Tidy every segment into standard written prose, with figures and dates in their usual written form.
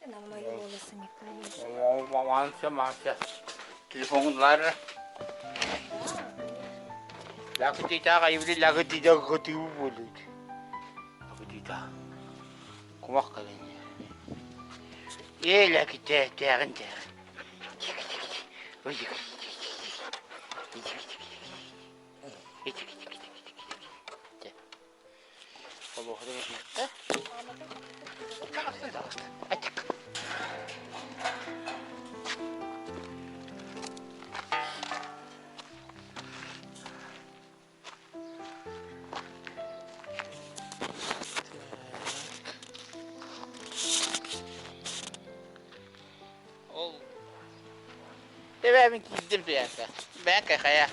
Ты на мои волосы не полезь. Маанся, маанся. Телефоҥун ылаар. Лакытыта кайыбыты лакытыта кытыы буолуут. Лакытыта. Кумах кэлин. Ээ лакыта тээҕин тээҕин. Ол Тэбэбин киирдим туйаата. Бэкэ хайа.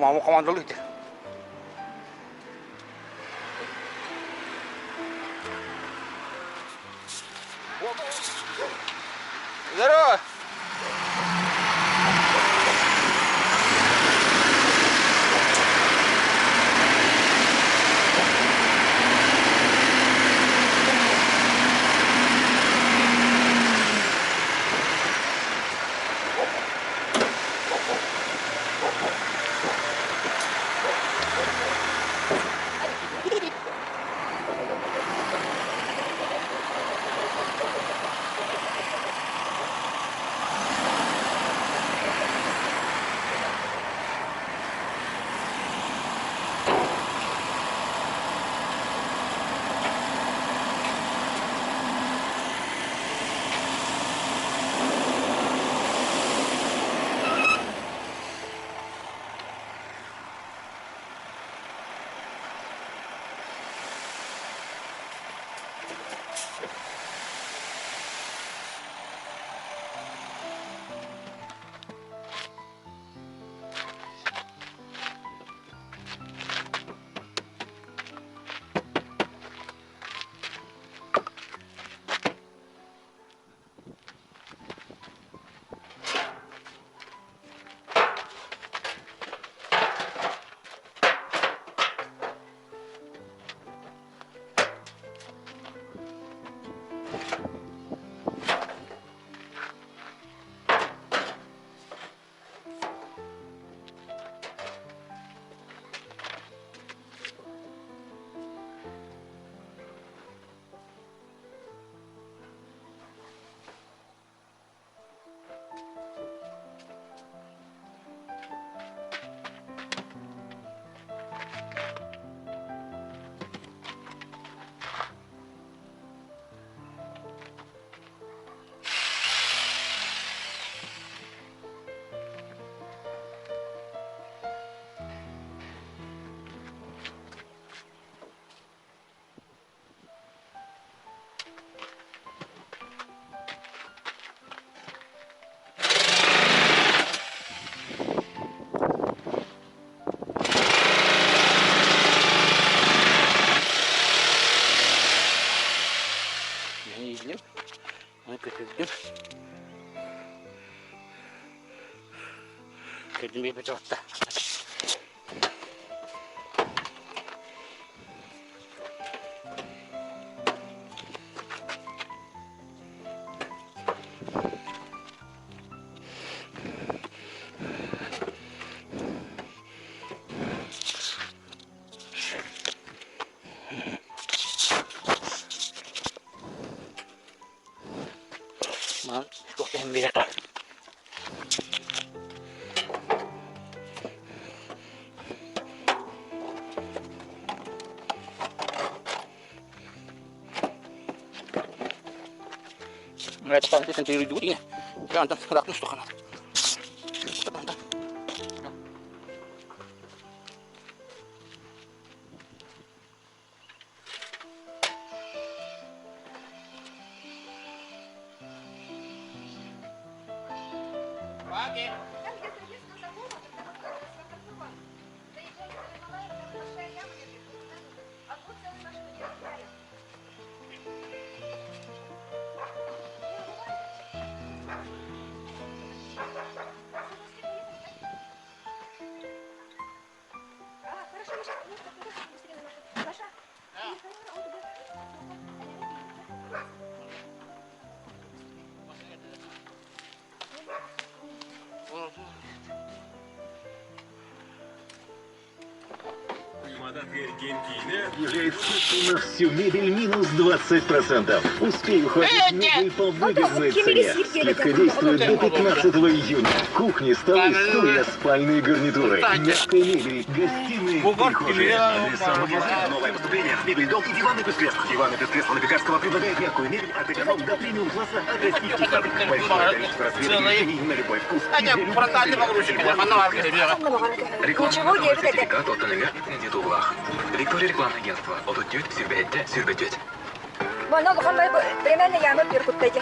Мама командалыйды. Здорово! Кэлин биэрбэтэ отта. Манан туох да иһин биэрэр. Там, где прописано Соколова, когда вот Соколова, заезжаете на Малаева, там большая яма лежит, вот туда нужно. Одну целую машину не разбирали. А, хорошо, мы сейчас, ну, так, быстрее на машину. Маша, Объявляет скидку на всю мебель минус 20%. Успей ухватить мебель по выгодной цене. Скидка действует до 15 июня. Кухни, столы, стулья, спальные гарнитуры, мягкая мебель, гостиные, прихожие. Адреса магазина «Новое поступление», мебель дом и диваны без кресла. Диваны без кресла на Пекарского предлагает мягкую мебель от эконом до премиум класса от российских фабрик. Большое количество расцветок и решений на любой вкус. Реклама Ничего не это. сертификат от Кредит углах. Виктория рекламное агентство. От үтүөт сүрбэһиттэ сүрбэтүөт. Манна улахан примерно яма бир куттайдя.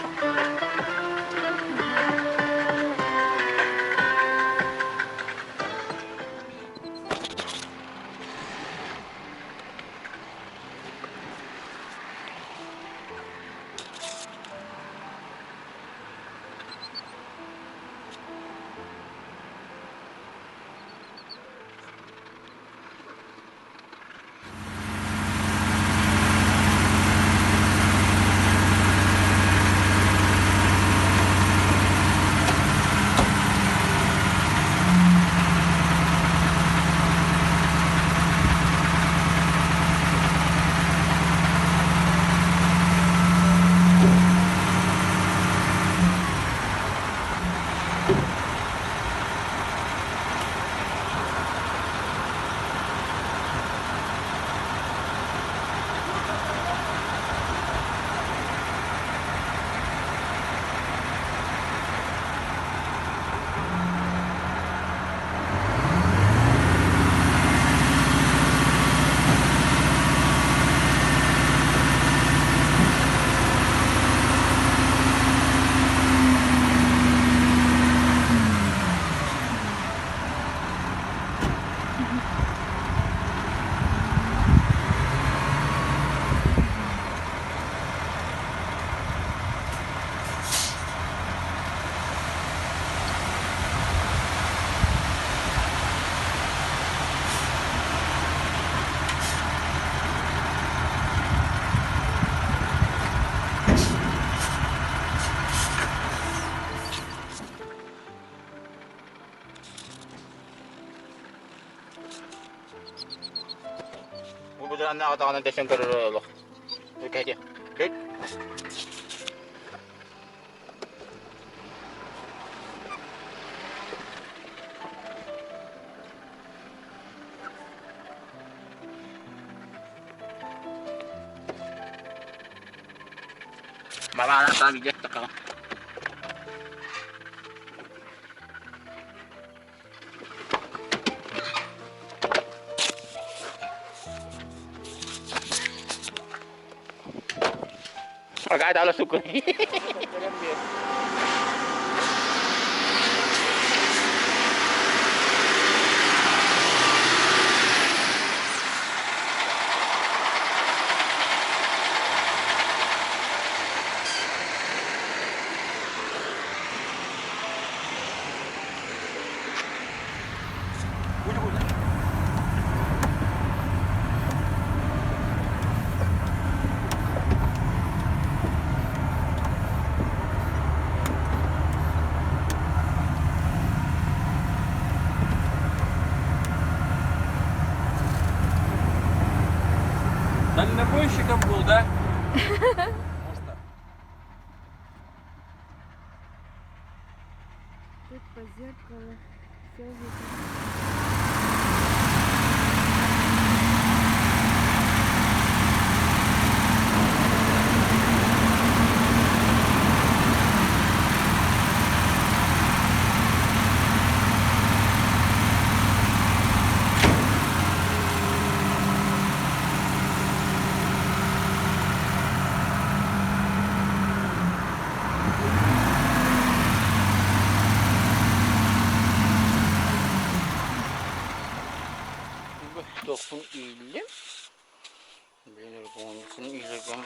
Бу дэсэн көрөр олох. Кэти. Мамана там где-то такая. قاعد على سكري. Тут по зеркалу все видно. Туохпун ииллим. Блин, урбуҥҥун иилэргин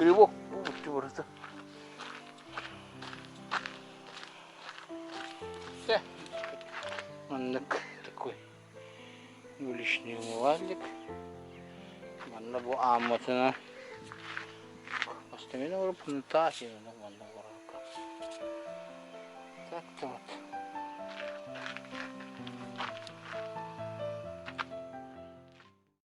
Грибок барыта. Все. Маннык такой уличный умывальник. Манна бу ааммытына Постамент оҥороппун таах манна Так-то вот.